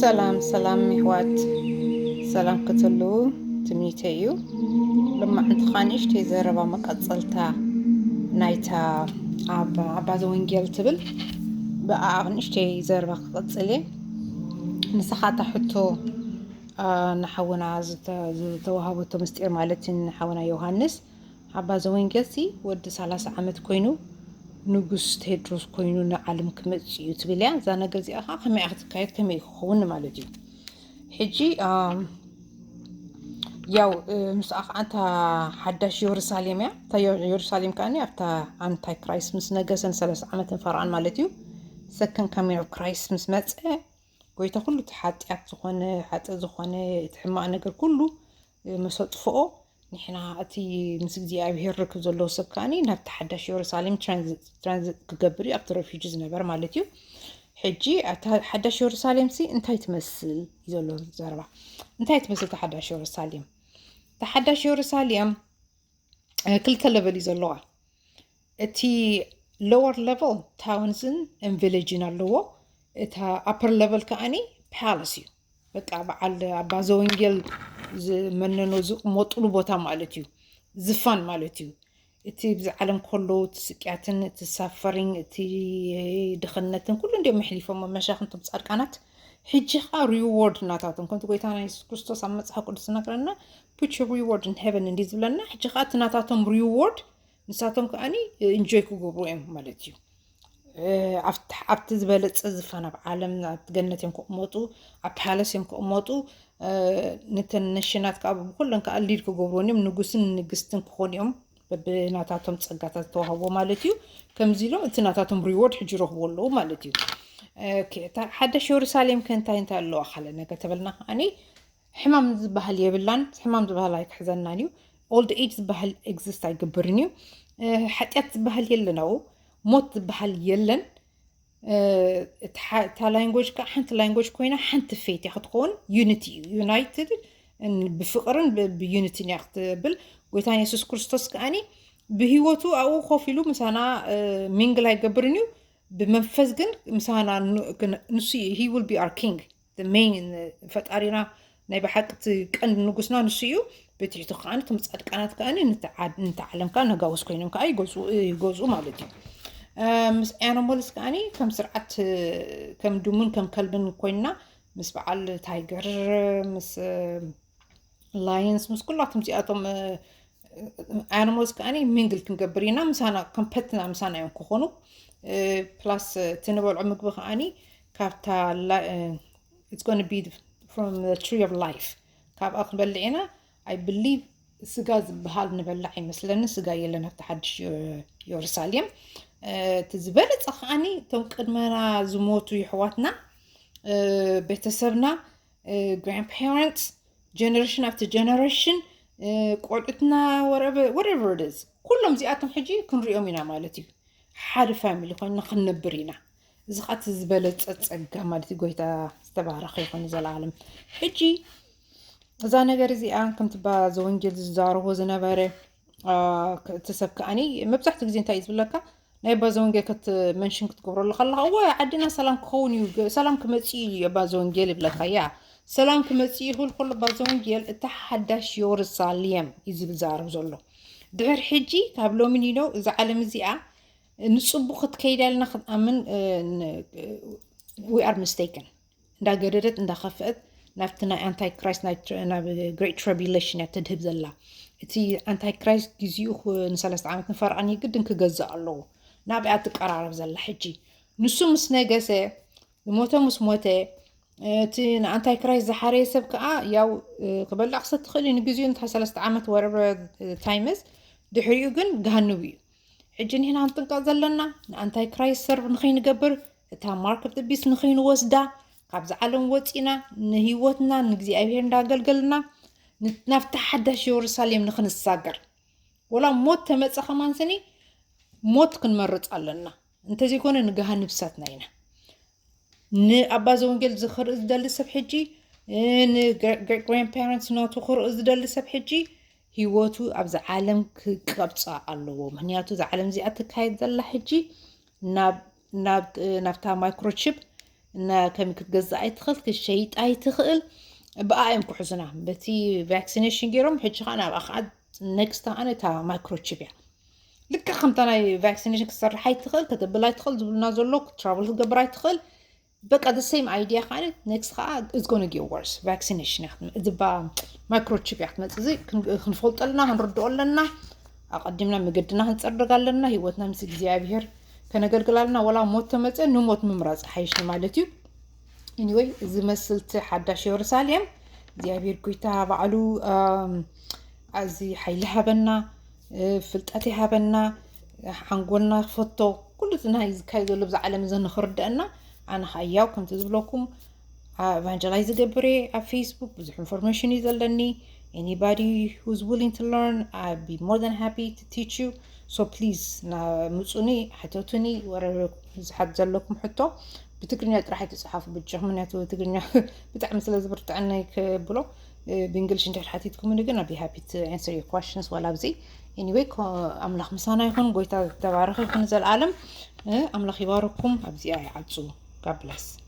ሰላም ሰላም ይሕዋት፣ ሰላም ክትህልዉ ትምኒተይ እዩ። ሎማዕንቲ ኸኣ ንእሽተይ ዘረባ መቐጸልታ ናይታ ኣብ ኣባ ዘወንጌል ትብል ብኣኣ ንእሽተይ ዘረባ ክቐጽል እየ። ንስኻ እታ ሕቶ፣ ኣ፣ ንሓውና ዝተ-፣ ዝተዋሃበቶ ምስጢር ማለት እዩ፣ ንሓውና ዮሃንስ ኣባ ዘወንጌልሲ ወዲ ሰላሳ ዓመት ኮይኑ ንጉስ ቴድሮስ ኮይኑ ንዓለም ክመጽእ እዩ ትብል እያ። እዛ ነገር እዚኣ ከዓ ከመይ እያ ክትካየድ፣ ከመይ እዩ ክኸውን ማለት እዩ። ሕጂ፣ ኣም፣ ያው፣ እ፣ ምስኣ ከዓ እታ ሓዳሽ የሩሳሌም እያ። እታ የ-፣ የሩሳሌም ከዓ ኣብታ ኣንታይ ክራይስት ምስ ነገሰን ሰላሳ ዓመትን ፈርዖን ማለት እዩ። ሰከን ካሚን ኦፍ ክራይስት ምስ መጸ፣ ጎይታ ኩሉ እቲ ሓጢኣት ዝኾነ፣ ሓጢ ዝኾነ፣ እቲ ሕማቕ ነገር ኩሉ፣ እ፣ ምስ ኣጥፍኦ፣ ንሕና እቲ ምስ እግዚኣብሔር ርክብ ዘለዎ ሰብ ከኣኒ ናብቲ ሓዳሽ የሩሳሌም ትራንዚት፣ ትራንዚት ክገብር እዩ፣ ኣብቲ ረፊጂ ዝነበር ማለት እዩ። ሕጂ እታ ሓዳሽ የሩሳሌም ሲ እንታይ ትመስል እዩ ዘሎ ዘረባ። እንታይ ትመስል እታ ሓዳሽ የሩሳሌም? እታ ሓዳሽ የሩሳሌም፣ እ፣ ክልተ ለቨል እዩ ዘለዋ። እቲ ሎወር ለቨል ታውንስን ን ቪሌጅን ኣለዎ። እታ ኣፐር ለቨል ከኣኒ ፓላስ እዩ። በቃ በዓል ኣባ ዘወንጌል ዝመነኖ ዝቕመጡሉ ቦታ ማለት እዩ። ዝፋን ማለት እዩ። እቲ ብዚ ዓለም ከሎ እቲ ስቅያትን እቲ ሳፈሪንግ፣ እቲ ድኽነትን ኩሉ እንዲኦም መሕሊፎሞ መሻኽንቶም ጻድቃናት። ሕጂ ኸኣ ሪዎርድ ናታቶም ከምቲ ጎይታና የሱስ ክርስቶስ ኣብ መጽሓፍ ቅዱስ ዝነግረና፣ put your reward in heaven እንዲ ዝብለና፣ ሕጂ ኸኣ እቲ ናታቶም ሪዎርድ ንሳቶም ከኣኒ ኢንጆይ ክገብሩ እዮም ማለት እዩ። እ፣ ኣብቲ፣ ኣብቲ ዝበለጸ ዝፋን ኣብ ዓለም፣ ኣብ ገነት እዮም ክቕመጡ፣ ኣብ ፓለስ እዮም ክቕመጡ። እ፣ ነተን ነሽናት ከኣ ብኩለን ከኣ ሊድ ክገብሩን እዮም፣ ንጉስን ንግስትን ክኾኑ እዮም፣ በብናታቶም ጸጋታት ዝተዋህቦ ማለት እዩ። ከምዚ ኢሎም እቲ ናታቶም ሪዎርድ ሕጂ ይረኽቡ ኣለዉ ማለት እዩ። ኦኬ፣ እታ ሓዳሽ የሩሳሌም ከ እንታይ እንታይ ኣለዋ? ካልእ ነገር ተበልና ከኣኒ ሕማም ዝበሃል የብላን። ሕማም ዝበሃል ኣይክሕዘናን እዩ። ኦልድ ኤጅ ዝበሃል ኤግዚስት ኣይገብርን እዩ። እ፣ ሓጢኣት ዝበሃል የለን ኣብኡ። ሞት ዝበሃል የለን። እ፣ እታ ሓ-፣ እታ ላንጎጅ ከዓ ሓንቲ ላንጎጅ ኮይና ሓንቲ ፌት እያ ክትኸውን። ዩኒቲ እዩ። ዩናይትድ ን-፣ ብፍቕርን ብ-፣ ብዩኒቲን እያ ክትብል። ጎይታን የሱስ ክርስቶስ ከኣኒ ብህይወቱ ኣብኡ ኮፍ ኢሉ ምሳና፣ እ፣ ሚንግል ኣይገብርን እዩ። ብመንፈስ ግን ምሳና ኑ-፣ ክን-፣ ንሱ እዩ። He will be our king. The main ፈጣሪና ናይ ብሓቂ እቲ ቀንዲ ንጉስና ንሱ እዩ። ብትሕቱ ከኣ እቶም ጻድቃናት ከኣ ነቲ ዓድ-፣ ነቲ ዓለም ከኣ ነጋውስ ኮይኖም ከኣ ይገዝኡ፣ ይገዝኡ ማለት እዩ። እ፣ ምስ ኣኒማልስ ከኣ ከም ስርዓት፣ ከም ድሙን ከም ከልብን ኮይንና ምስ በዓል ታይገር፣ ምስ፣ እ፣ ላየንስ፣ ምስ ኩላቶም እዚኣቶም፣ እ፣ ኣኒማልስ ከኣ ሚንግል ክንገብር ኢና። ምሳና ከም ፐትና ምሳና እዮም ክኾኑ። እ፣ ፕላስ እቲ ንበልዖ ምግቢ ከኣ ካብታ ላ-፣ እ፣ it's gonna be from the tree of life፣ ካብኣ ክንበልዕ ኢና። I believe ስጋ ዝበሃል ንበልዕ ኣይመስለኒ። ስጋ የለን ኣብቲ ሓድሽ የ-፣ የሩሳሌም። እ፣ እቲ ዝበለጸ ከኣኒ እቶም ቅድመና ዝሞቱ የሕዋትና፣ እ፣ ቤተሰብና፣ እ፣ grandparents፣ ጀነሬሽን ኣብቲ ጀነሬሽን፣ እ፣ ቆልዑትና፣ whatever፣ whatever it is፣ ኩሎም እዚኣቶም ሕጂ ክንሪኦም ኢና ማለት እዩ። ሓደ ፋሚሊ ኮይንና ክንነብር ኢና። እዚ ኸኣ እቲ ዝበለጸ ጸጋ ማለት እዩ። ጎይታ ዝተባረኸ ይኹን ንዘለኣለም። ሕጂ እዛ ነገር እዚኣ ከምቲ ኣባ ዘወንጌል ዝዛረቦ ዝነበረ፣ አ፣ ክ-፣ እቲ ሰብ ከኣኒ መብዛሕትኡ ግዜ እንታይ እዩ ዝብለካ? ናይ ኣባ ዘወንጌል ከት-፣ መንሽን ክትገብረሉ ከለኻ፣ "እወ፣ ዓድና ሰላም ክኸውን እዩ፣ ገ-፣ ሰላም ክመጽእ እዩ ኣባ ዘወንጌል" ይብለካ። ያ፣ ሰላም ክመጽእ እዩ ክብል ከሎ ኣባ ዘወንጌል እታ ሓዳሽ የሩሳሌም እዩ ዝብል ዝዛረብ ዘሎ። ድሕሪ ሕጂ ካብ ሎሚ ኒኖ እዛ ዓለም እዚኣ ንጽቡቕ ክትከይድ እያ ኢልና ክንኣምን፣ እ፣ ን-፣ we are mistaken። እንዳገደደት እንዳኸፍአት ናብቲ ናይ ኣንታይ ክራይስት፣ ናይ ትረ-፣ ናብ ግሬት ትሪቢሌሽን እያ ትድህብ ዘላ። እቲ ኣንታይ ክራይስት ግዜኡ ክ-፣ ንሰለስተ ዓመት ንፈርዖን ግድን ክገዝእ ኣለዎ። ናብኣ ትቀራረብ ዘላ ሕጂ። ንሱ ምስ ነገሰ፣ ዝሞተ ምስ ሞተ፣ እቲ ንኣንታይ ክራይስት ዝሓረየ ሰብ ከኣ ያው፣ እ፣ ክበልዕ ክሰቲ ይኽእል እዩ ንግዜኡ፣ ንታ ሰለስተ ዓመት ወረበ ታይምስ፣ ድሕሪኡ ግን ገሃነብ እዩ። ሕጂ ንሕና ክንጥንቀቕ ዘለና ንኣንታይ ክራይስት ሰርቭ ንኸይንገብር፣ እታ ማርክ ኦፍ ዘ ቢስት ንኸይንወስዳ፣ ካብዛ ዓለም ወጺና ንህይወትና ንእግዚኣብሔር እንዳገልገልና ን-፣ ናብታ ሓዳሽ የሩሳሌም ንኽንሳገር። ወላ ሞት ተመጸ ከማን ስኒ ሞት ክንመርጽ ኣለና። እንተዘይኮነ ንገሃነብ ምሳትና ኢና። ንኣባ ዘወንጌል ዝ-፣ ክርኢ ዝደሊ ሰብ ሕጂ፣ እ፣ ንግሬት ግራንድ ፓረንትስ ናቱ ክርኢ ዝደሊ ሰብ ሕጂ፣ ህይወቱ ኣብዚ ዓለም ክቀብጻ ኣለዎ። ምኽንያቱ እዛ ዓለም እዚኣ ትካየድ ዘላ ሕጂ ናብ ናብታ microchip እና ከም ክትገዝእ ኣይትኽእል፣ ክትሸይጥ ኣይትኽእል። ብኣ እዮም ክሕዙና በቲ vaccination ገይሮም። ሕጂ ከዓ ናብኣ ከዓ next እታ microchip እያ። ልክዕ ከምታ ናይ vaccination ክትሰርሕ ኣይትኽእል፣ ከተብል ኣይትኽእል ዝብሉና ዘሎ፣ travel ክትገብር ኣይትኽእል። በቃ the same idea ከዓ next ከዓ it's gonna get worse። Vaccination እያ ክትመ- እዚ ባ microchip እያ ክትመፅእ። እዚ ክን- ክንፈልጦ ኣለና፣ ክንርድኦ ኣለና። ኣቐዲምና መገድና ክንፀርግ ኣለና። ህይወትና ምስ እግዚኣብሔር ከነገልግል ኣለና። ወላ ሞት ተመፀ ንሞት ምምራፅ ሓይሽ ማለት እዩ። Anyway፣ እዚ መስልቲ ሓዳሽ የሩሳሌም እግዚኣብሔር ጎይታ ባዕሉ ኣዚ ሓይሊ ሃበና፣ ፍልጠት ይሃበና፣ ሓንጎልና ክፈቶ፣ ኩሉ ናይ ዝካይ ዘሎ ብዛ ዓለም እዚ ንክርደአና። ኣነ ከኣያው ከምቲ ዝብለኩም evangelize ዝገብር እየ ኣብ Facebook፣ ብዙሕ information እዩ ዘለኒ። Anybody who's willing to learn, I'd be more than happy to teach you. So please፣ ምፁኒ፣ ሕተቱኒ። ዝሓት ዘለኩም ሕቶ ብትግርኛ ጥራሕ ኣይትፅሓፉ ብጃኹም፣ ምክንያቱ ትግርኛ ብጣዕሚ ስለ ዝብርትዐና ክብሎ። ብእንግሊሽ እንድሕር ሓቲትኩምኒ ግን I'd be happy to answer your questions ዋላ ኣብዚ። Anyway፣ ኣምላኽ ምሳና ይኹን። ጎይታ ተባረኽ ይኹን ዘልኣለም። ኣምላኽ ይባርኩም። ኣብዚኣ ይዓፁ። God bless።